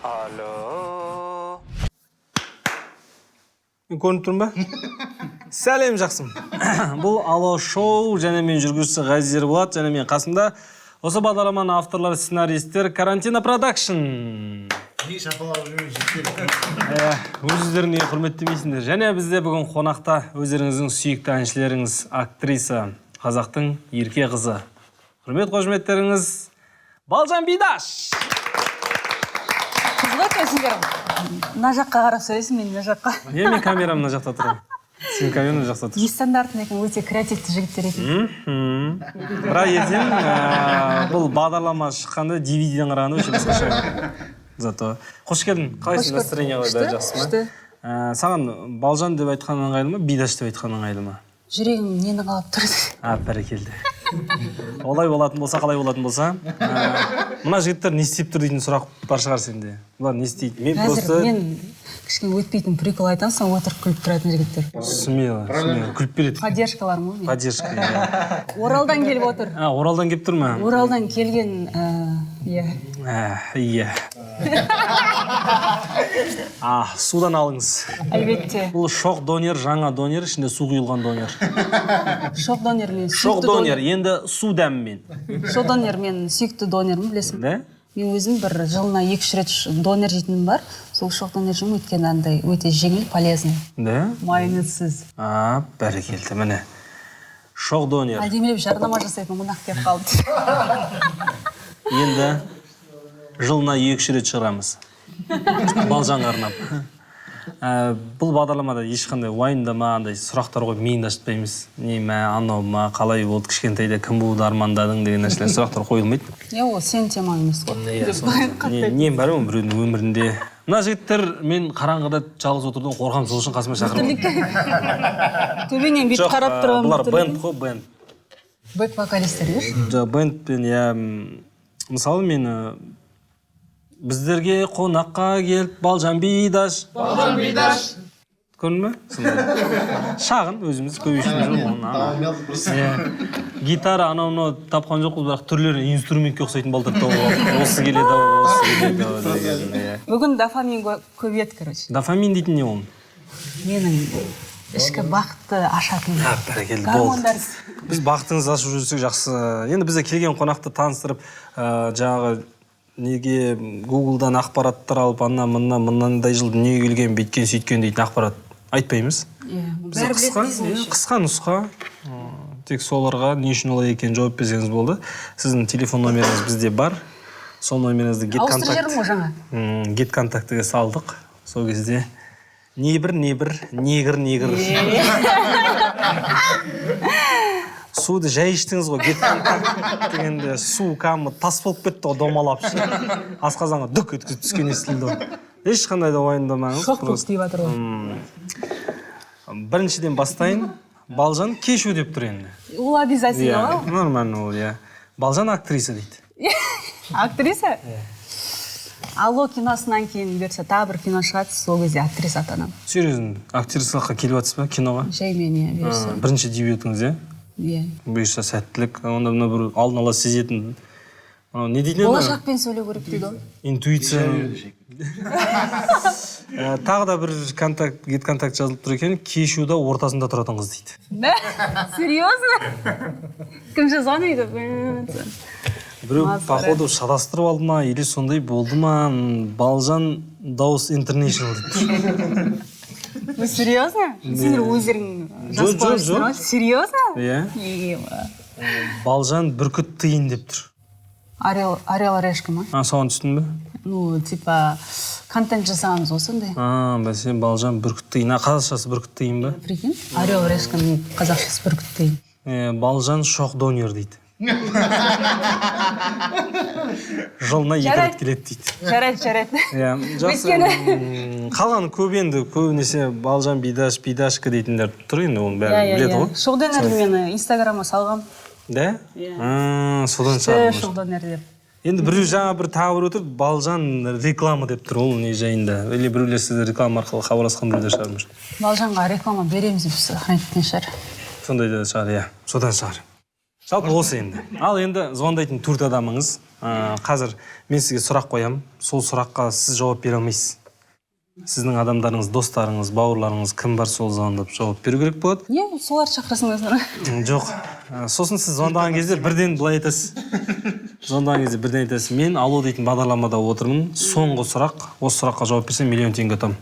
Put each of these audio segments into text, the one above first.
Алло. Мен көрініп тұрмын ба? Сәлем, жақсым. Бұл «Алло» шоу және мен, жүргізушісі Ғазиз Ерболат, және мен қасымда осы бағдарламаның авторлары, сценаристер, Карантина Продакшн. Неге шапалақ жүрген жігіттер? Ә, өз өздерін неге құрметтемейсіңдер? Және бізде бүгін қонақта өздеріңіздің сүйікті әншілеріңіз, актриса, қазақтың ерке қызы. Құрмет қошеметтеріңіз, Балжан Бидаш. Қызық екенсіңдер, мына жаққа қарап сөйлейсің, мен мына жаққа. Не, мен камерам мына жақта тұр. Сенің камераң мына жақта тұр. Нестандартный екен, өте креативті жігіттер екен. Бірақ ертең бұл бағдарлама шыққанда DVD-ден қарағанда вообще басқаша. Зато қош келдің, қалайсың? Қош көрдік. Настроение қалай, бәрі жақсы ма? Күшті. Саған Балжан деп айтқан ыңғайлы ма, Бидаш деп айтқан ыңғайлы ма? Жүрегім нені қалап тұр? А, бәрекелді. Олай болатын болса, қалай болатын болса, мына жігіттер не істеп тұр дейтін сұрақ бар шығар сенде. Бұлар не істейді? Мен Қазір просто мен кішкене өтпейтін прикол айтамын, соны отырып күліп тұратын жігіттер. Смело, смело күліп береді. Поддержкаларым ғой менің. Поддержка, иә. Оралдан келіп отыр. А, Оралдан келіп тұр ма? Оралдан келген, иә. Ә, иә. А, судан алыңыз. Әлбетте. Бұл шоқ донер, жаңа донер, ішінде су құйылған донер. Шоқ донер мен Шоқ сүйікті. Донер, енді су дәмімен. Шоқ донер менің сүйікті донерім, білесің. Да? Мен өзім бір жылына екі үш рет донер жейтінім бар. Сол шоқ донер жеймін, өйткені андай өте жеңіл, полезный. Да? Майонезсіз. А, бәрекелді, міне. Шоқ донер. Әдемілеп жарнама жасайтын қонақ келіп қалды. Енді жылына екі үш рет шығарамыз. Балжанға арнап. Ә, бұл бағдарламада ешқандай уайымдама, андай сұрақтар қойып миыңды ашытпаймыз. Не мә, анау ма, қалай болды, кішкентайда кім болуды армандадың деген нәрселер, сұрақтар қойылмайды. Иә, ол сенің темаң емес қой. Иә, нем бар ғой біреудің өмірінде. Мына жігіттер, мен қараңғыда жалғыз отырудан қорқамын, сол үшін қасыма шақырып. Төбеңнен бүйтіп Жоқ, қарап тұрған. Бұлар бенд қой, бенд. Бэк вокалистер, иә. Жоқ, бендпен, иә, мысалы, мені біздерге қонаққа келіп Балжан Бидаш. Балжан Бидаш. Көрдің бе? Сондай. Шағын өзіміз көбейшіміз жоқ оны. Просто. Иә. Гитара, анау мынау тапқан жоқпыз, бірақ түрлері инструментке ұқсайтын балдар тауып алдық. Осы келеді ау, осы келеді ау деген, иә. Бүгін дофамин көбейеді, короче. Дофамин дейтін не ол? Менің ішкі бақытты ашатын А, бәрекелді, болды. гормондар. Біз бақытыңызды ашып жүрсек жақсы. Енді бізде келген қонақты таныстырып, жаңағы неге Гуглдан ақпараттар алып, ана мына мынандай жыл дүниеге келген, бүйткен сөйткен дейтін ақпарат айтпаймыз. Иә. Бізде Бәрі қысқа, біледі дейсің иә, ғой. қысқа нұсқа. Тек соларға не үшін олай екенін жауап берсеңіз болды. Сіздің телефон номеріңіз бізде бар. Сол номеріңізді гет Ауыстырып контакт жібердім ғой жаңа. Гет контактіге салдық. Сол кезде небір небір негір негір суды жай іштіңіз ғой. Гет контакт дегенде су кәдімгі тас болып кетті ғой, домалап ше. Асқазанға дүк еткізіп түскен естілді ғой. Ешқандай да уайымдамаңыз. Шок болып Просто тиіп жатыр ғой. Біріншіден бастайын. Балжан кешу деп тұр енді. Ол обязательно Иә, ғой. нормально ол, иә. Балжан актриса дейді. Актриса. «Алло» киносынан кейін бұйырса тағы бір кино шығады, сол кезде актриса атанамын. Серьезно, актрисалыққа келіп жатсыз ба киноға? Жаймен, иә, бұйырса. А, бірінші дебютіңіз, иә? Иә. Бұйырса, сәттілік. Онда мына бір алдын ала сезетін мынау не дейтін еді? Болашақпен сөйлеу керек дейді ғой. Интуиция. Тағы да бір контакт, гет контакт жазылып тұр екен: кешуда ортасында тұратын қыз дейді. Да, серьезно? Кім жазған өйтіп? Біреу Масқара. походу шатастырып алды ма или сондай болды ма, Балжан дауыс интернешнл деп тұр. Вы серьезно? Сендер өздерің Жоқ, жас жоқ, баласыңдар жоқ. ғой. Серьезно? Иә. Ема. Балжан бүркіт тиын деп тұр. Орел, орел решка ма? А, соған түстің бе? Ну, типа, контент жасағанбыз ғой сондай. А, бәсе, Балжан бүркіт тиын. А, қазақшасы бүркіт тиын ба? Прикинь, орел решканың қазақшасы бүркіт тиын. Балжан шоқ донер дейді, жылына екі рет Жарайды. келеді дейді. Жарайды, жарайды. Иә, жақсы. Өйткені Қалғаны көп енді, көбінесе Балжан Бидаш, Бидашка дейтіндер тұр енді, оның бәрін Иә, иә, біледі иә. ғой. Шоқ донерді мен инстаграмға салғам. Да? Иә. А, содан шығар, может. Шоқ донер деп. Енді біреу жаңа бір тағы біреу тұр, Балжан реклама деп тұр, ол не жайында? Или біреулер сізді реклама арқылы хабарласқан біреулер шығар, может. Балжанға реклама береміз деп сохранить еткен шығар. Сондай да шығар, иә, содан шығар. Жалпы осы енді. Ал енді звондайтын төрт адамыңыз. Қазір мен сізге сұрақ қоямын. Сол сұраққа сіз жауап бере алмайсыз. Сіздің адамдарыңыз, достарыңыз, бауырларыңыз кім бар, сол звондап жауап беру керек болады. Не, соларды шақырасыңдар? Жоқ. Сосын сіз звондаған кезде бірден былай айтасыз. Звондаған кезде бірден айтасыз: мен «Алло» дейтін бағдарламада отырмын. Соңғы сұрақ, осы сұраққа жауап берсем, миллион теңге ұтамын.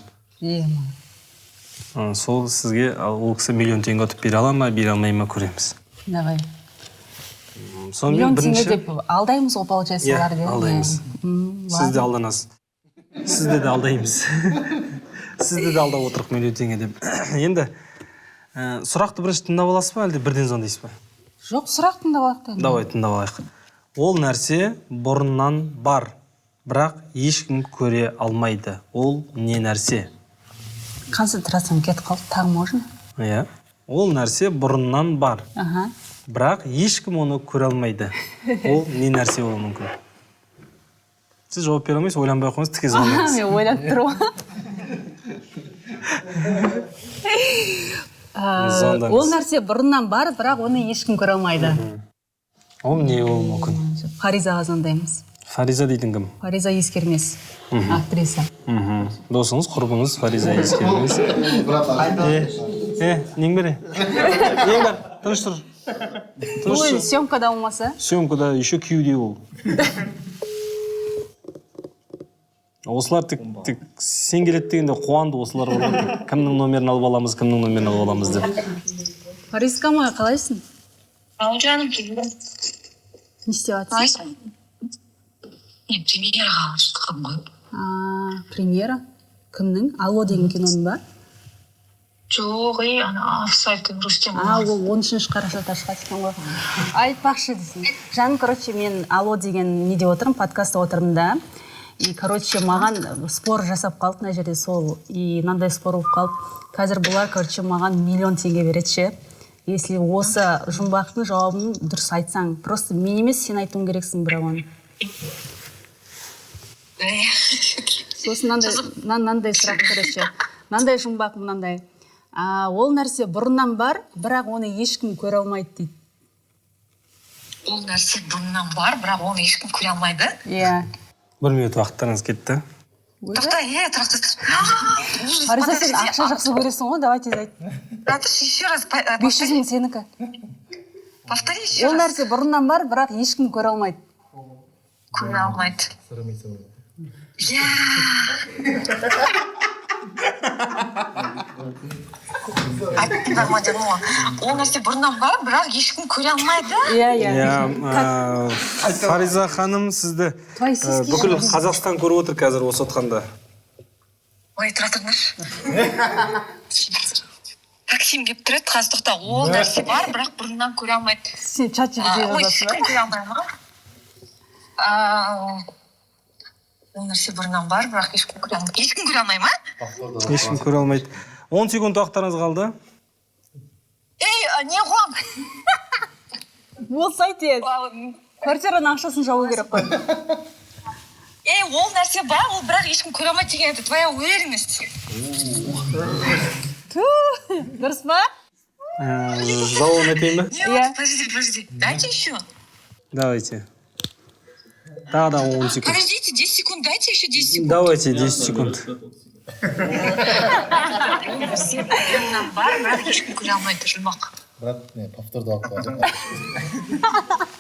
Сол сізге ал ол кісі миллион теңге ұтып бере ала ма, бере алмай ма, көреміз. Давай. Сонымен Миллион теңге бірінші деп алдаймыз ғой, получается, Иә, оларды, иә? алдаймыз. Сіз де алданасыз. Сізді де алдаймыз. Сізді де алдап отырық миллион теңге деп. Енді сұрақты бірінші тыңдап аласыз ба, әлде бірден звондайсыз ба? Жоқ, сұрақ тыңдап алайық та енді. Давай, тыңдап алайық. Ол нәрсе бұрыннан бар, бірақ ешкім көре алмайды. Ол не нәрсе? Концентрациям кетіп қалды, тағы можно? Иә. Ол нәрсе бұрыннан бар, бірақ ешкім оны көре алмайды. Ол не нәрсе болуы мүмкін? Сіз жауап бере алмайсыз, ойланбай ақ қойыңыз, тіке звондаңыз. Мен ойланып тұрмын. Звондаңыз. Ол нәрсе бұрыннан бар, бірақ оны ешкім көре алмайды. Ол не болуы мүмкін? Фаризаға звондаймыз. Фариза дейтін кім? Фариза Ескермес, актриса. Досыңыз, құрбыңыз Фариза Ескермес. Брат. Е, е, нең бар, е? Нең бар? Тыныш тұр. Тыныш Ол тұр. Съемкада болмаса. Съемкада, еще күйеуде ол. Осылар тек сен келеді дегенде қуанды осылар бар ғой, тек кімнің номерін алып аламыз, кімнің номерін алып аламыз деп. Фаризка моя, қалайсың? Ау, жаным, привет. Не істеп жатырсың? Қалайсың? Мен премьераға шыққанмын ғой. А, премьера кімнің? «Алло» деген киноның ба? Жоқ, ей, ана Офсайдтың, Рустем. А, ол 13 қарашада шығады екен ғой. Айтпақшы десең, жаным, короче, мен «Алло» деген неде отырмын, подкастта отырмын да. И, короче, маған спор жасап қалды мына жерде сол. И мынандай спор болып қалды. Қазір бұлар, короче, маған миллион теңге береді ше, если осы жұмбақтың жауабын дұрыс айтсаң. Просто мен емес, сен айтуың керексің бірақ оны. Сосын мынандай сұрақ, короче, мынандай жұмбақ, мынандай: ол нәрсе бұрыннан бар, бірақ оны ешкім көре алмайды дейді. Ол нәрсе бұрыннан бар, бірақ оны ешкім көре алмайды. Иә. Бір минут уақыттарыңыз кетті. Тоқта, е, тұрақты. Ужас. Фариза, сен Подожди, ақша жақсы көресің ғой, давай тез айт. Подожди, еще раз. 500 000 сенікі. Повтори еще Ол раз. нәрсе бұрыннан бар, бірақ ешкім көре алмайды. Көре алмайды. Иә. Айттыңдар ма дедім ғой. Ол нәрсе бұрыннан бар, бірақ ешкім көре алмайды. Иә. Иә, Фариза ханым, сізді Твои сиськи бүкіл же. Қазақстан көріп отыр қазір осы отқанда. Ой, тұра тұрыңдаршы. Таксим келіп тұр еді, қазір, тоқта. Ол нәрсе бар, бірақ бұрыннан көре алмайды. Сен чат А, GPT ой, жазасың ба? ешкім көре алмай ма? А, ол нәрсе бұрыннан бар, бірақ ешкім көре алмайды. Ешкім көре алмай ма? Ешкім көре алмайды. 10 секунд уақыттарыңыз қалды. Ей, а, не ғой? Болса, тез, квартираның ақшасын жабу керек қой. Ей, ол нәрсе бар, ол бірақ ешкім көре алмайды деген, это твоя уверенность. Ту, дұрыс па? Жауабын айтайын ба? Нет, Иә. подожди, подожди. Дайте еще. Давайте. Тағы да 10 секунд. Подождите, 10 секунд, дайте еще 10 секунд. Давайте 10 секунд. Ол нәрсе бұрыннан бар, бірақ ешкім көре алмайды, жұмбақ. Брат, не, повторды алып қалды.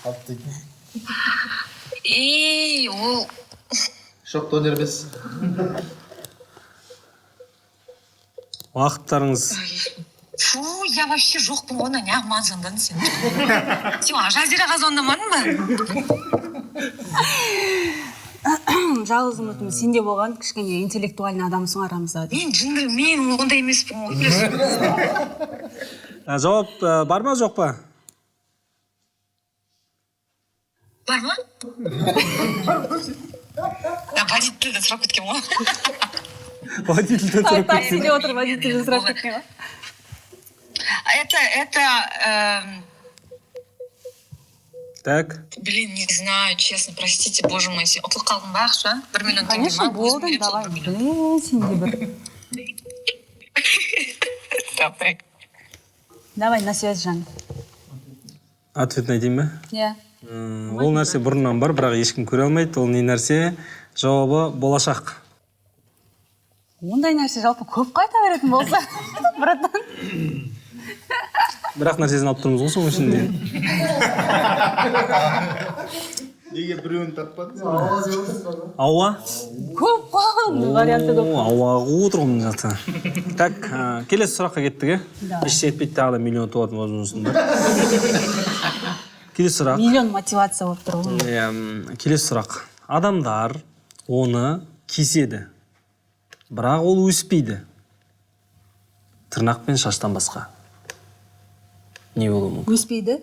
Алып дейтін. Ей, ол Жоқ, донер емес. Уақыттарыңыз. Фу, я вообще жоқпын ғой, неғып маған звондадың сен? Сен Жазираға звондамадың ба? Жалғыз үмітім сенде болған, кішкене интеллектуальный адамсың арамызда. Мен жынды, мен ондай емеспін ғой, білесің. Жауап бар ма, жоқ па? Бар ма? Я водительден сұрап кеткен ғой. Водительден сұрап. Таксиде отырып водительден сұрап кеткен ғой. Это, Так. Блин, не знаю, честно, простите, боже мой, сен ұтылып қалдың ба, ақша? 1 миллион теңге Конечно. ма? Өзім Болды. беремін сол Давай. 1 миллион. Блин, сен де бір. Давай. Давай, на связь, жан. Ответін айтайын ба? Иә. Ол нәрсе бұрыннан бар, бірақ ешкім көре алмайды. Ол не нәрсе? Жауабы: болашақ. Ондай нәрсе жалпы көп қайта беретін болса, братан. Бірақ нәрсесін алып тұрмыз ғой соның ішінде. Неге біреуін таппадың? Ауа. Көп қой оның варианты, көп. О, ауа қуып отыр ғой мына жақта. Так, келесі сұраққа кеттік, иә? Давай. Ештеңе етпейді, тағы да миллион туатын возможность бар. Келесі сұрақ. Миллион мотивация болып тұр ғой. Иә, келесі сұрақ. Адамдар оны кеседі, бірақ ол өспейді. Тырнақ пен шаштан басқа не болуы мүмкін? Өспейді.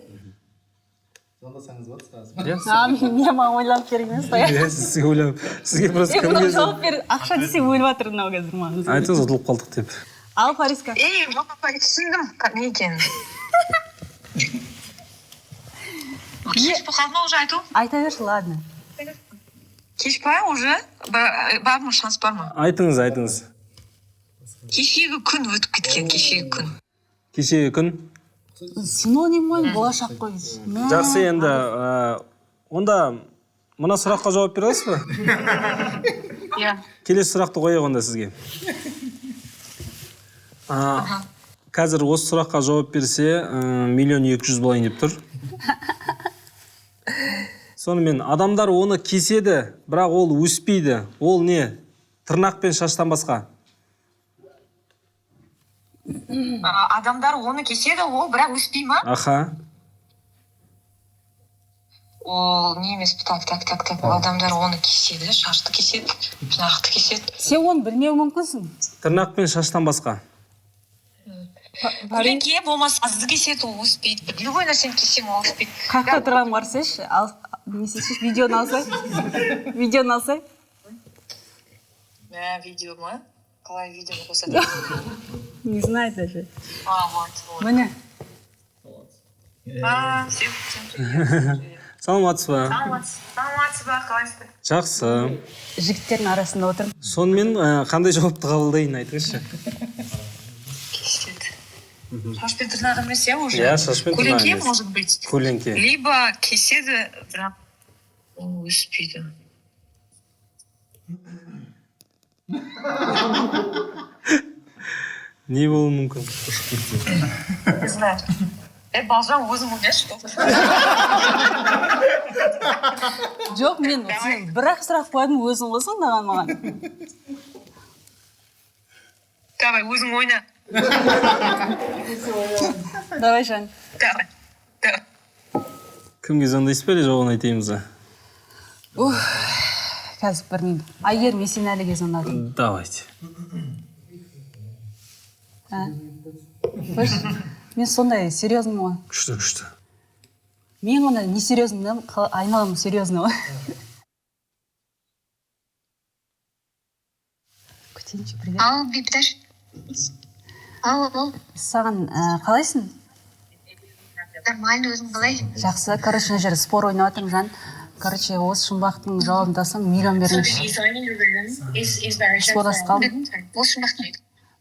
Звондасаңыз болады сразу. Иә. А мен, маған ойланып керек емес қой. Иә, сізге ойлап, сізге просто Е, мынау кімге жауап бер, ақша десе, өліп жатыр мынау қазір маған. Айтыңыз, ұтылып қалдық деп. Ал, Фариска. Ей, түсіндім не екенін. Кеш болып қалды ма уже айту? Айта берші, ладно. Кеш па уже? Бар ма, шанс бар ма? Айтыңыз, айтыңыз. Кешегі күн, өтіп кеткен кешегі күн. Кешегі күн. Синоним ғой, болашақ қой. Мә. Жақсы, енді онда мына сұраққа жауап бере аласыз ба? Иә. Келесі сұрақты қояйық онда сізге. Қазір осы сұраққа жауап берсе, 1 200 000 болайын деп тұр. Сонымен, адамдар оны кеседі, бірақ ол өспейді. Ол не? Тырнақ пен шаштан басқа. Адамдар оны кеседі, ол бірақ өспей ма? Аха. Ол не емес? Так, так, так, так. Адамдар оны кеседі, шашты кеседі, тырнақты кеседі. Сен оны білмеуі мүмкінсің. Тырнақ пен шаштан басқа. Көлеңке болмаса, азды кеседі, ол өспейді. Любой нәрсені кессең, ол өспейді. Қаяқта тұрғанын қарасайшы. Ал не істесейші, видеоны алсай, видеоны алсай. Мә, видео ма? Қалай видеоны қосады? Не знаю даже. А, вот, вот. Міне. А, всем, всем привет. Саламатсыз ба? Саламатсыз ба, қалайсыздар? Жақсы. Жігіттердің арасында отырмын. Сонымен, қандай жауапты қабылдайын, айтыңызшы. Кеседі. Шаш пен тырнақ емес, иә, уже? Иә, шаш пен тырнақ Көлеңке, емес. может быть. Көлеңке. Либо кеседі, бірақ ол өспейді. Не болуы мүмкін? Не знаю. Е, Балжан, өзің ойлашы. Жоқ, мен сен бір ақ сұрақ қойдым, өзің ғой звондаған маған. Давай, өзің ойна. Давай, жан. Давай. Давай. Кімге звондайсыз ба или жауабын айтайынбыз ба? Ух, қазір бір не, Әйгерім Есенәліге звондадым. Давайте. А? Қойшы, мен сондай серьезный ғой. Күшті, күшті. Мен ғана не серьезный да, айналам серьезный ғой. Күтейінші. Привет. Ал, Бибіташ. Ал, ал. Саған, қалайсың? Нормально, өзің қалай? Жақсы. Короче, мына жерде спор ойнап жатырмын, жан. Короче, осы жұмбақтың жауабын тапсам, миллион беріңізші. Спорласып қалдым. Осы жұмбақтың.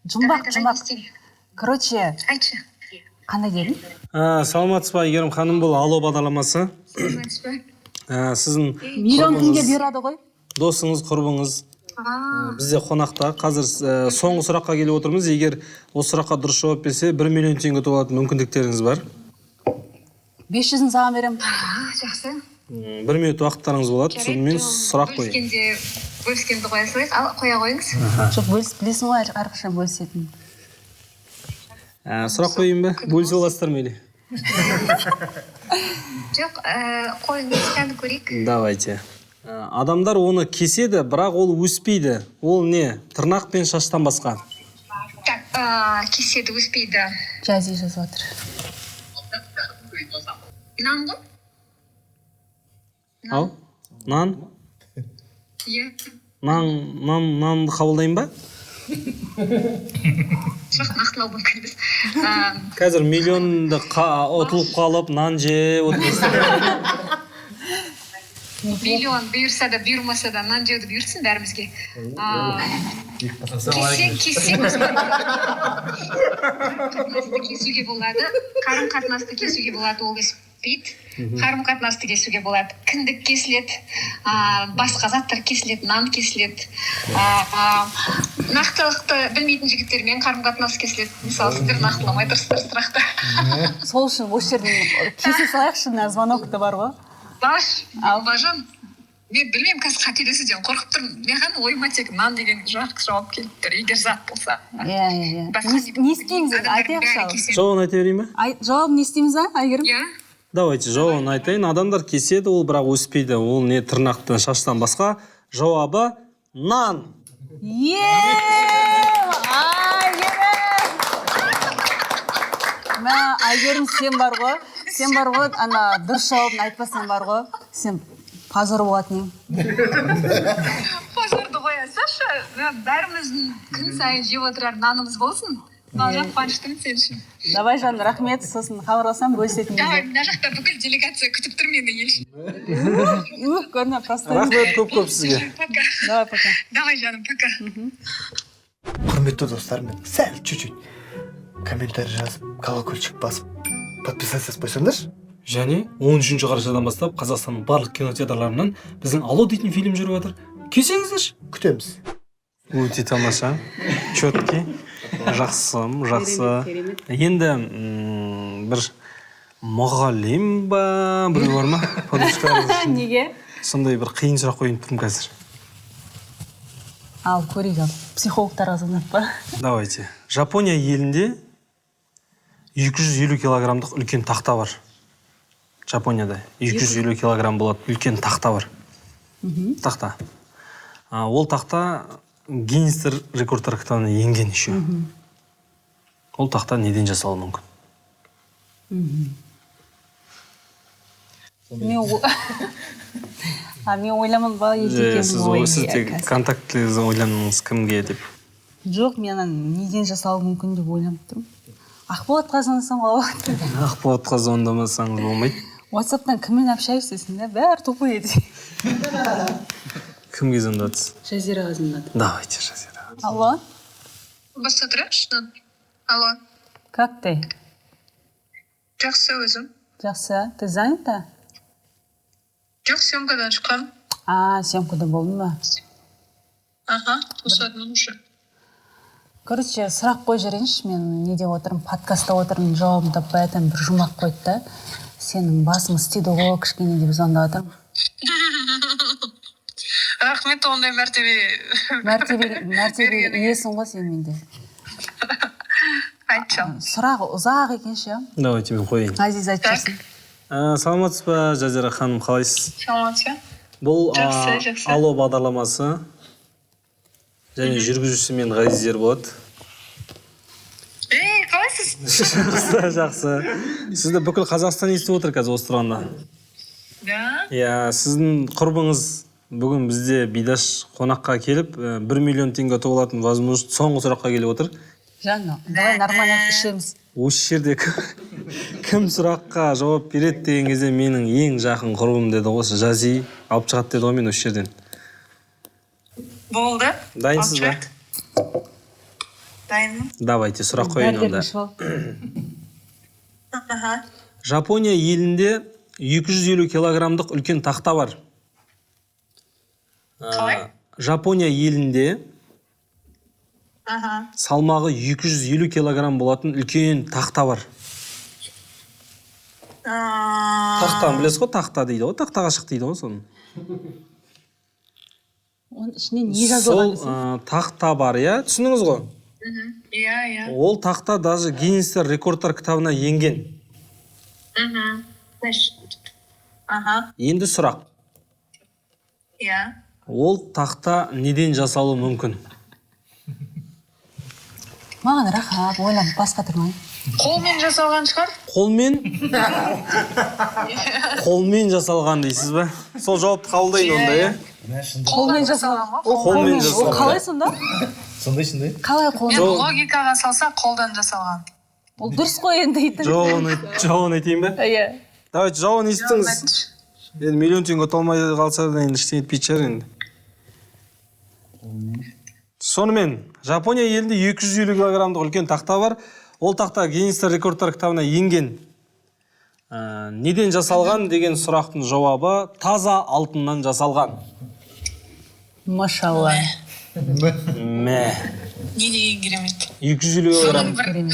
Жұмбақ, жұмбақ. Короче. Айтшы. Қандай дедің? Саламатсыз ба, Әйгерім ханым, бұл «Алло» бағдарламасы. Саламатсыз ба? Сіздің Миллион құрбыңыз, теңге бұйырады ғой. досыңыз, құрбыңыз бізде қонақта. Қазір соңғы сұраққа келіп отырмыз. Егер осы сұраққа дұрыс жауап берсе, 1 миллион теңге ұтып алатын мүмкіндіктеріңіз бар. 500-ін саған беремін. А, жақсы. Бір минут уақыттарыңыз болады. Сонымен, сұрақ қояйын. Бөліскенде, бөліскенді қоя салайық. Ал, қоя қойыңыз. Жоқ, бөліс, білесің ғой, әрқашан бөлісетін. Сұрақ қояйын ба? Бөлісе аласыздар ма или? Жоқ, қойыңыз, кәні, көрейік. Давайте. Адамдар оны кеседі, бірақ ол өспейді. Ол не? Тырнақ пен шаштан басқа. Так, кеседі, өспейді. Жази жазып жатыр. Нан ғой? Ал, нан? Иә. Нан, нан, нанды қабылдайын ба? Жоқ, нақтылау мүмкін емес. Қазір миллионды ұтылып қалып, нан жеп отырсыз. Миллион бұйырса да, бұйырмаса да, нан жеуді бұйыртсын бәрімізге. Кессең, кессең, қатынасты кесуге болады, қарым қатынасты кесуге болады, ол өспейді. Өспейді. Қарым қатынасты кесуге болады, кіндік кесіледі, басқа заттар кесіледі, нан кесіледі, нақтылықты білмейтін жігіттермен қарым қатынас кесіледі. Мысалы, сіздер нақтыламай тұрсыздар сұрақты. Сол үшін осы жерден кесе салайықшы, мына звонокты бар ғой. Баш. Ал. Балжан, мен білмеймін, қазір қателесуден қорқып тұрмын. Маған ойыма тек нан деген жақсы жауап келіп тұр, егер зат болса. Иә, иә, иә. Басқа Не істейміз енді? Адамдардың Айтайықшы, бәрі ал. кеседі. Жауабын айта берейін ба? Жауабын не істейміз, а, Әйгерім? Иә. Давайте жауабын айтайын. Адамдар кеседі, ол бірақ өспейді. Ол не тырнақтан, шаштан басқа. Жауабы — нан. Е, Әйгерім! Мә, Әйгерім, сен бар ғой, сен бар ғой, ана дұрыс жауабын айтпасаң бар ғой, сен позор болатын едің. Позорды қоя салшы. Мә, бәріміздің күн сайын жеп отырар нанымыз болсын. Балжан, қуаныштымын сен үшін. Давай, жаным, рахмет, сосын хабарласамын бөлісетін Давай. кезде. Мына жақта бүкіл делегация күтіп тұр мені, Елшін. Ух, көрме, просто. Рахмет көп көп сізге. Пока. Давай, пока. Давай, жаным, пока. Құрметті достар, мен сәл чуть-чуть комментарий жазып, колокольчик басып, подписаться етіп қойсаңдаршы. Және 13 қарашадан бастап Қазақстанның барлық кинотеатрларынан біздің «Алло» дейтін фильм жүріп жатыр, келсеңіздерші. Күтеміз. Өте тамаша, четкий, жақсы, жақсы. Енді бір мұғалім ба, біреу бар ма, подружкаларыңыз? Неге? Сондай бір қиын сұрақ қояйын тұрмын қазір. Ал көрейік, ал психологтарға звондап па? Давайте. Жапония елінде 250 килограммдық үлкен тақта бар. Жапонияда 250 килограмм болады үлкен тақта бар, тақта. Ол тақта Гиннестер рекордтар кітабына енген еще. Ол тақта неден жасалуы мүмкін? Мен ойламадым ба Е, екенмін сіз ғой. сіз Иә, тек қазір. контактіңізді ойландыңыз, кімге деп. Жоқ, мен ана неден жасалуы мүмкін деп ойланып тұрмын. Ақболатқа звондасам қалай болады? Ақболатқа звондамасаңыз болмайды. Ватсаптан кіммен общаешься дейсің да, бәрі тупой еді. Кімге звондадыңыз? Жазираға звондадым. Давайте, Жазира. Алло. Баса тұрайықшы. Алло. Как ты? Жақсы, өзің? Жақсы. Ты занята? Жоқ, съемкадан шыққанмын. А, съемкада болдың ба? Аха, қосатын уже. Короче, сұрақ қойып жіберейінші. Мен неде отырмын, подкастта отырмын, жауабын таппай жатырмын. Бір жұмақ қойды да, сенің басың істейді ғой кішкене деп звондап жатырмын. Рахмет ондай мәртебе. Мәртебе иесің ғой сен менде. Айтшы. Сұрағы ұзақ екен ше. Давайте мен қояйын. Ғазиз айтып жіберсін. Саламатсыз ба, Жазира ханым, қалайсыз? Саламатсыз. Бұл Жақсы, жақсы. «Алло» бағдарламасы және жүргізушісі мен, Ғазиз Ерболат. Ей, қалайсыз? Жақсы, жақсы. Сізді бүкіл Қазақстан естіп отыр қазір осы тұрғанда. Да? Иә, сіздің құрбыңыз бүгін бізде Бидаш қонаққа келіп, 1 миллион теңге ұтып алатын возможность, соңғы сұраққа келіп отыр. Жаным, давай нормально ішеміз. Осы жерде кім сұраққа жауап береді деген кезде, менің ең жақын құрбым деді ғой, осы Жази алып шығады деді ғой мен осы жерден. Болды. Дайынсыз ба? Дайынмын. Давайте сұрақ қояйын онда. Дәрілерін ішіп ал. Аха. Жапония елінде 250 килограммдық үлкен тақта бар. Қалай? Жапония елінде салмағы 250 килограмм болатын үлкен тақта бар. Тақтаны білесіз ғой, тақта дейді ғой, тақтаға шық дейді ғой соны. Оның ішіне не жазылған Сол десең? Тақта бар, иә, түсіндіңіз ғой? Иә. Ол тақта даже Гиннестер рекордтар кітабына енген. Аха. Енді сұрақ. Иә. Ол тақта неден жасалуы мүмкін? Маған рахат, ойланып басқа тұрмай. Қолмен жасалған шығар. Қолмен жасалған дейсіз ба? Сол жауапты қабылдайын онда, иә. Қолмен жасалған. Ол Қолмен Ол жасалған. қалай сонда? Сондай, сондай. Қалай қолмен? Логикаға салса, қолдан жасалған. Ол дұрыс қой енді дейтін. Жауабын айтайын ба? Иә. Давайте, жауабын естіңіз. Енді миллион теңге ұта алмай қалса да, енді ештеңе етпейтін шығар енді. Сонымен, Жапония елінде 250 килограммдық үлкен тақта бар. Ол тақта Гиннестер рекордтар кітабына енген. Неден жасалған деген сұрақтың жауабы: таза алтыннан жасалған. Машалла. Мә. Не деген керемет! 250 грамм. Бір Керемет.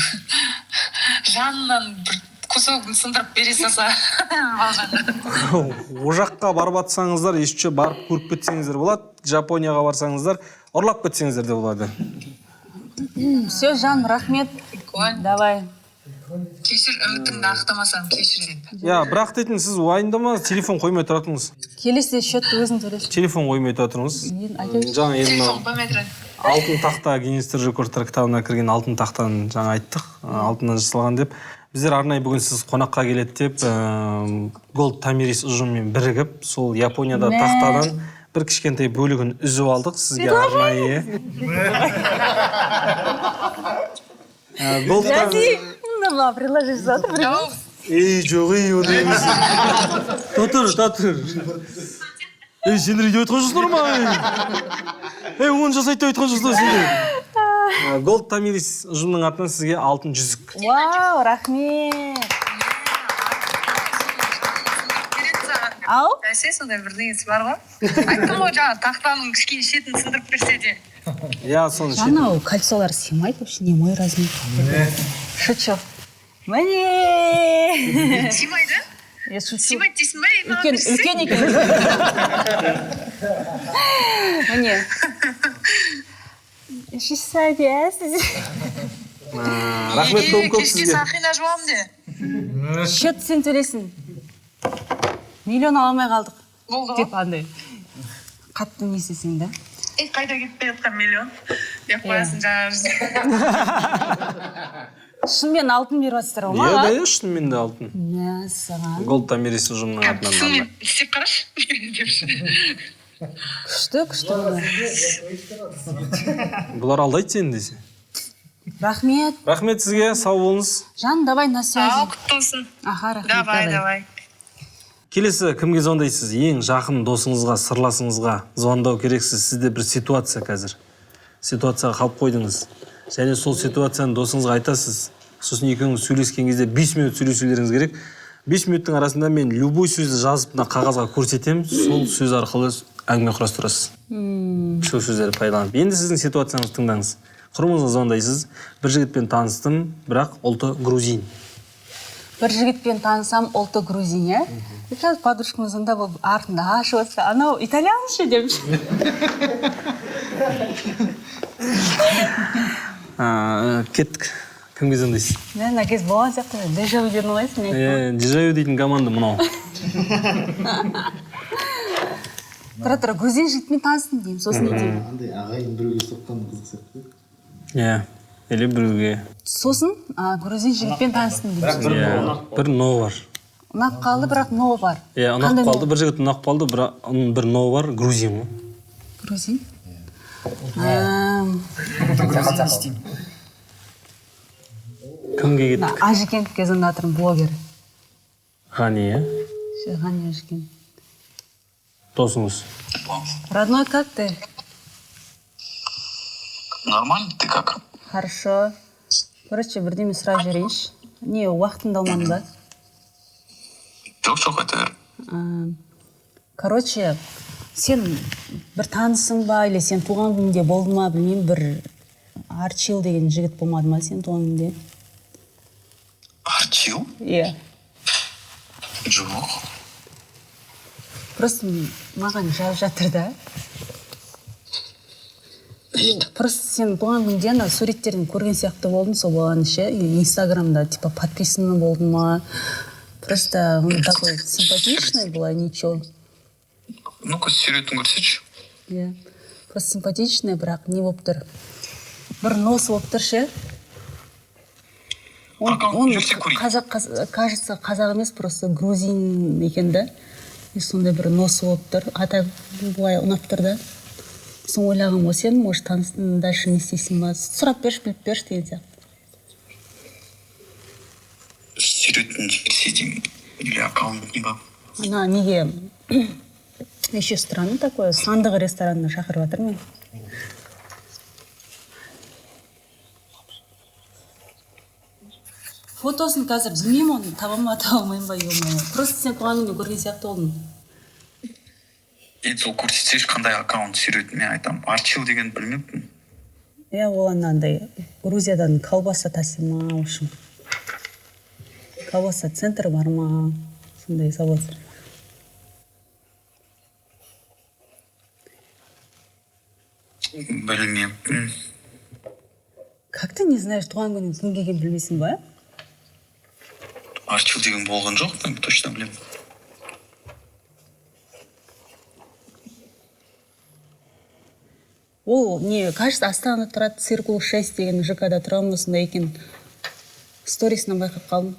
жанынан бір кусогын сындырып бере салса Балжанға. Ол жаққа барып атсаңыздар, еще барып көріп кетсеңіздер болады. Жапонияға барсаңыздар, ұрлап кетсеңіздер де болады. Все, жан, рахмет. Прикольно. Давай. Кешір, үмітіңді ақтамасам, кешір енді. Иә, бірақ дейтін, сіз уайымдамаңыз, телефон қоймай тұра тұрыңыз. Келесі счетты өзің төлеші. Телефон қоймай тұра тұрыңыз. Мен айта берші. Жаңа енді Телефон мынау қоймай тұрады. алтын тақта, Гиннестер рекордтар кітабына кірген алтын тақтаны жаңа айттық, алтыннан жасалған деп. Біздер арнайы бүгін сіз қонаққа келеді деп, Голд Тамирис ұжымымен бірігіп, сол Японияда Мә. тақтадан бір кішкентай бөлігін үзіп алдық сізге арнайы. Gold Мына предложить жасады бір. Ау, Ей, жоқ, ей, ондай емес. Тұра тұр. Ей, сендер үйде айтқан жоқсыңдар ма? Ей, оны жасайды деп айтқан жоқсыңдар сендер. Голд Тамирис ұжымының атынан сізге алтын жүзік. Вау, рахмет. Береді саған. Ау. Бәсе, сондай бірдеңесі бар ғой, айттым ғой жаңа, тақтаның кішкене шетін сындырып берсе де. Иә, соны шетін. Анау кольцолар сыймайды вообще, не мой размер. Шучу. Міне. Сыймайды. Я шучу. Сыймайды дейсің ба? Ей, маған Үлкен, берсең. үлкен екен. Міне. 60. Рахмет Е, көп көп кешке сізге. сақина жуамын де. Счет сен төлесің. Миллион ала алмай қалдық. Болды ғой. Деп андай. Қатты не істесең да. Ей, қайда кетпей жатқан миллион деп қоясың жаңағы. Шынымен алтын беріп жатсыздар ғой Иә, да, маған? иә, шынымен де алтын. Мәссаған. Голд Тамирис ұжымының атынан. Тісіңмен істеп қарашы депші. Күшті, күшті. Бұлар алдайды сені десе. Рахмет. Рахмет сізге, сау болыңыз. Жан, давай на связи. Ау, құтты болсын. Аха, рахмет. Давай, давай. Келесі кімге звондайсыз? Ең жақын досыңызға, сырласыңызға звондау керексіз. Сізде бір ситуация қазір. Ситуацияға қалып қойдыңыз. Және сол ситуацияны досыңызға айтасыз. Сосын екеуіңіз сөйлескен кезде 5 минут сөйлесулеріңіз керек. 5 минуттың арасында мен любой сөзді жазып мына қағазға көрсетемін. Сол сөз арқылы әңгіме құрастырасыз. Сол сөздерді пайдаланып. Енді сіздің ситуацияңызды тыңдаңыз. Құрбыңызға звондайсыз. Бір жігітпен таныстым, бірақ ұлты грузин. Бір жігітпен танысам, ұлты грузин, иә? И қазір подружкам звондап, ол артында ашып отырса, анау итальян ше деп. Кеттік. Кімге звондайсыз? Мә, мына кез болған сияқты, дежавю дедің ғой сен. Е, дежавю дейтін команда мынау. Тұра тұра, грузин жігітпен таныстым деймін, сосын не деймін? Андай ағайын біреуге соққан қызық сияқты. Иә, или біреуге. Сосын грузин жігітпен таныстым деймін. Иә, бір но бар. Ұнап қалды, бірақ но бар. Иә, ұнап Қандай но? қалды, бір жігіт ұнап қалды, бірақ бір но бар, грузин ғой. Грузин? Кімге Мына кеттік? Ажикеновке звондап жатырмын, блогер. Ғани, иә? Ғани Ажикен. Досыңыз. Родной, как ты? Нормально, ты как? Хорошо. Короче, бірдеме сұрап жіберейінші. Не, уақытыңды алмадым ба? Жоқ, жоқ, айта бер. Короче, сен бір танысың ба, или сен туған күніңде болды ма, білмеймін, бір Арчил деген жігіт болмады ма сен туған күнде? Арчил? Иә. Жоқ. Просто маған жазып жатыр да. Просто сен туған күнде ана суреттерін көрген сияқты болдым сол баланы ше, и инстаграмда типа подписанный болдым ма. Просто он такой симпатичный была, ничего. Ну-ка, суретін көрсетші. Иә. Просто симпатичный, бірақ не болып тұр? Бір носы болып тұр ше. Он, Аккаунт он жүрсе көрейік. Қазақ, кажется, қазақ емес, просто грузин екен да. И сондай бір носы болып тұр. А так былай ұнап тұр да. Соны ойлағанмын ғой, сен, может, таныстың, дальше не істейсің ба? Сұрап берші, біліп берші деген сияқты. Суретін жіберсе деймін. Или аккаунт не ба? Ана неге еще странно такое, сандық ресторанына шақырып жатыр мені. Фотосын қазір білмеймін, оны таба ма, таба алмаймын ба, ё-моё. Просто сен туған күнде көрген сияқты болдым. Енді сол көрсетсейші, қандай аккаунт, суретін. Мен айтамын, Арчил деген білмеппін. Иә, ол анандай Грузиядан колбаса таси ма, в общем, колбаса центр бар ма, сондай завод. Білмеппін. Как ты не знаешь? Туған күнің кім келгенін білмейсің ба? Арчил деген болған жоқ, мен точно білемін. Ол не, кажется, Астанада тұрады, Циркул 6 деген ЖК да тұрамын, осындай екен. Сторисынан байқап қалдым.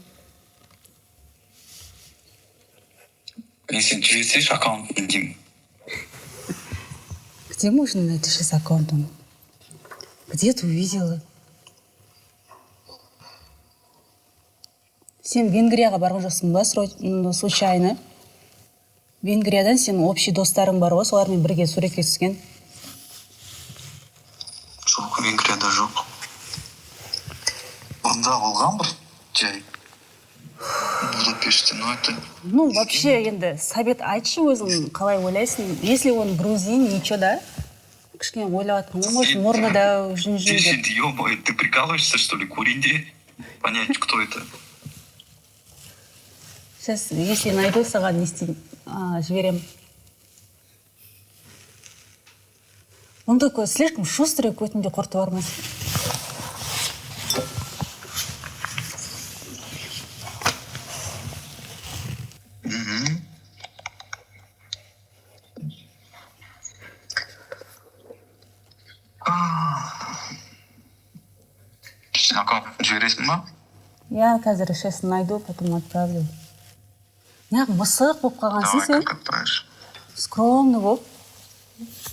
Мен сен жіберсейші аккаунтын деймін. Где можно найти сейчас аккаунт он? Где ты увидела? Сен Венгрияға барған жоқсың ба, случайно? Венгриядан сенің общий достарың бар ғой, солармен бірге суретке түскен. Жоқ, Венгрияда жоқ. Бұрында болған бір жай Будапештте, но это Ну, вообще, енді совет айтшы, өзің қалай ойлайсың? Если он грузин, ничего, да? Кішкене ойлап жатқан ғой, может, мұрны да жүн жүн деп. Ё-моё, ты прикалываешься, что ли? Куринде понять, кто это. Сейчас, если найду, саған не істеймін, жіберемін. Он такой слишком шустрый, көтінде құрты бар ма? Сен аккаунт жібересің ба? Я қазір сейчас найду, потом отправлю. Неғып мысық болып қалғансың Давай, сен? как отправишь. Скромный болып.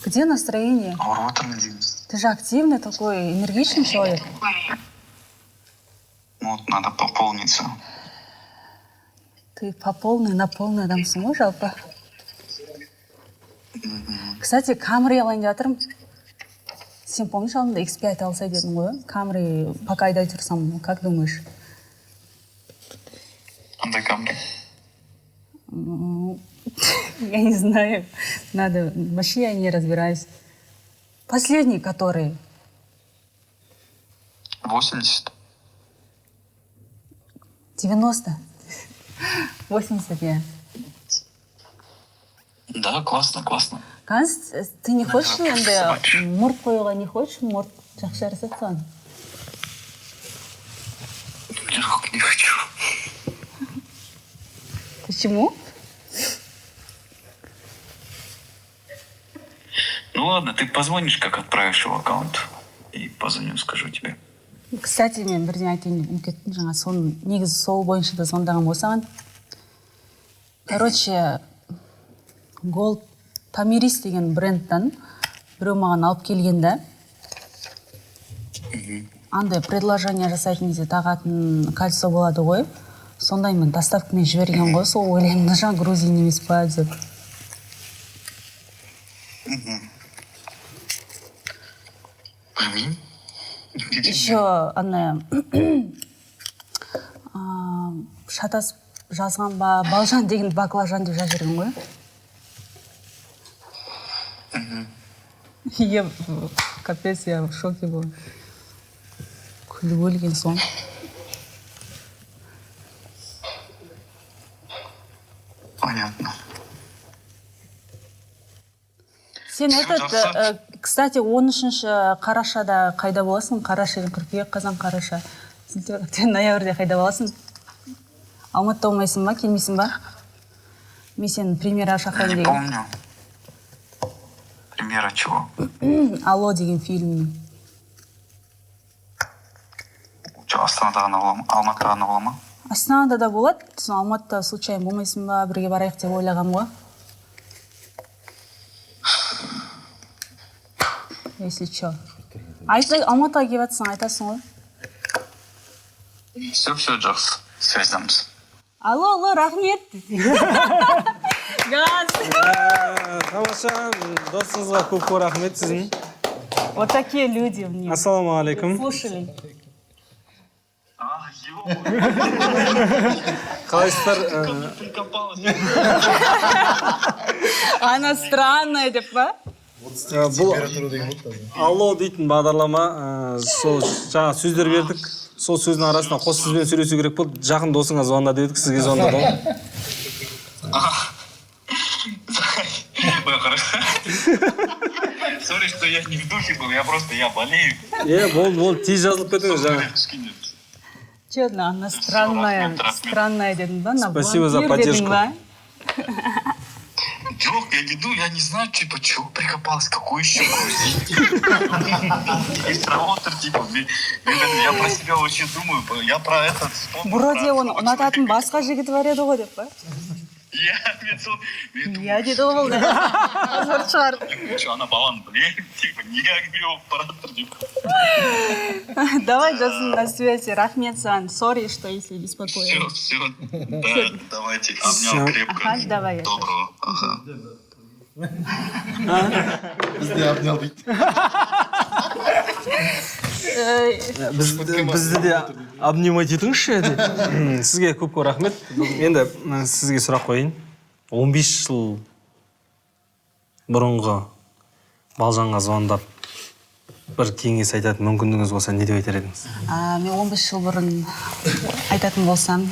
Где настроение? Ауырып отырмын деймін. Ты же активный такой, энергичный человек. Ну вот надо пополниться. Ты по полной, на полный адамсың ғой жалпы. Кстати, Камри алайын деп жатырмын. Сен помнишь, алдында X5 алса дедің ғой? Камри пока айдай тұрсам, как думаешь? Қандай Камри? Я не знаю. Надо. Вообще я не разбираюсь. Последний, который. 80. 90. 80 я. Да, классно, классно. Ганс, ты не хочешь Наверное, енді собачий. мұрт қоюға, не хочешь? Мұрт жақсы жарасады саған. Жоқ, не хочу. Почему? Ну ладно, ты позвонишь, как отправишь его аккаунт. И позвоню, скажу тебе. Кстати, мен бірдеңе айтайын деп ұмытып кеттім жаңа. Соны негізі сол бойынша да звондаған ғой саған. Короче, Голд Тамирис деген брендтан біреу маған алып келген да. Андай предложение жасайтын кезде тағатын кольцо болады ғой. Сондаймен доставкамен жіберген ғой. Сол ойлаймын, мына жаңа грузин емес па деп. Білмеймін. Еще ана шатасып жазған ба, балжан деген баклажан деп жазып жіберген ғой. Я капец, я в шоке была. Күліп өлген соң. Понятно. Сен Всё, этот, жақсы. Кстати, 13 қарашада қайда боласың? Қараша, қыркүйек, қазан, қараша. Сентябрь, октябрь, ноябрьде қайда боласың? Алматыда болмайсың ба, келмейсің ба? Мен сені премьераға шақырайын Не деген. помню. Премьера чего? «Алло» деген фильм. Че, Астанада ғана бола ма? Алматыда ғана бола ма? Астанада да болады. Сосын Алматыда случайно болмайсың ба, бірге барайық деп ойлағанмын ғой. Если че. Айта, Алматыға келіп жатсаң, айтасың ғой. Все, все, жақсы. Связьдамыз. Алло, алло, рахмет. Газ. Тамаша, досыңызға көп көп рахмет сіздің. Вот такие люди мне. Ассалаумағалейкум. Слушали. А, Қалайсыздар? Прикопалась. Она странная деп па? Бұл Температура деген болды таза. «Алло» дейтін бағдарлама, сол жаңа сөздер бердік, сол сөздің арасында қос сөзбен сөйлесу керек болды. Жақын досыңа звондады дедік, сізге звондады ғой. Ой, хорошо. Сори, что я не в духе был, я просто, я болею. Е, болды, болды, тез жазылып кетіңіз жаңа. Кішкене. Че, она странная, Рахмет, рахмет. странная дедің ба? Она Спасибо за вампир дедің поддержку. ба? Жоқ, я не думаю, я не знаю, типа, чего прикопалась, какой еще грузин? Отыр, типа, я про себя вообще думаю, я про этот вспомнил. Вроде про оны ұнататын басқа жігіті бар еді ғой деп па? Я, мен сол, мен думаю, Иә деді ғой бұл деп. Позор шығарды. Что, ана баланы білемін, типа, не әңгіме болып бара жатыр деп. Давай, Жасын, на связи. Рахмет саған. Сори, что если беспокоил. Все, все, да, давайте, обнял крепко. Ага, давай. Доброго. Ага. Бізде обнял дейді. Бізді де обнимать етіңізші деп. Сізге көп көп рахмет. Енді сізге сұрақ қояйын. 15 жыл бұрынғы Балжанға звондап, бір кеңес айтатын мүмкіндігіңіз болса, не деп айтар едіңіз? Мен 15 жыл бұрын айтатын болсам,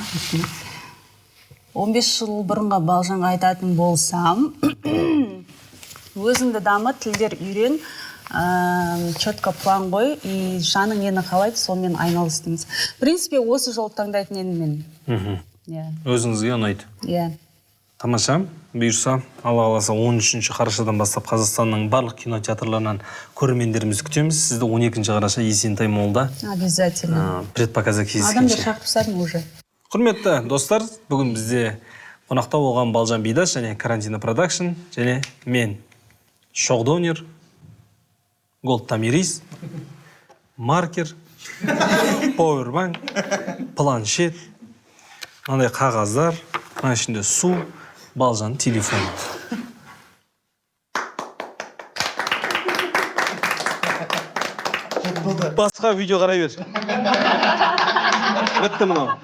15 жыл бұрынғы Балжанға айтатын болсам: өзіңді дамыт, тілдер үйрен, четко план қой и жаның нені қалайды, сонымен айналыс дейміз. В принципе, осы жолды таңдайтын едім мен. Иә. Өзіңізге ұнайды. Иә. Тамаша! Бұйырса, Алла қаласа, 13 қарашадан бастап Қазақстанның барлық кинотеатрларынан көрермендерімізді күтеміз. Сізді 12 қараша Есентай Моллда Обязательно. Предпоказда Адамдар кездескенше. Шақырып тастадым уже. Құрметті достар, бүгін бізде қонақта болған Балжан Бидаш және Карантина Продакшн және мен, Шоғдонер, Голд Тамирис, маркер, пауэрбанк, планшет, мынандай қағаздар, мына ішінде су, Балжан телефоны. Басқа видео қарай бер, бітті мынау.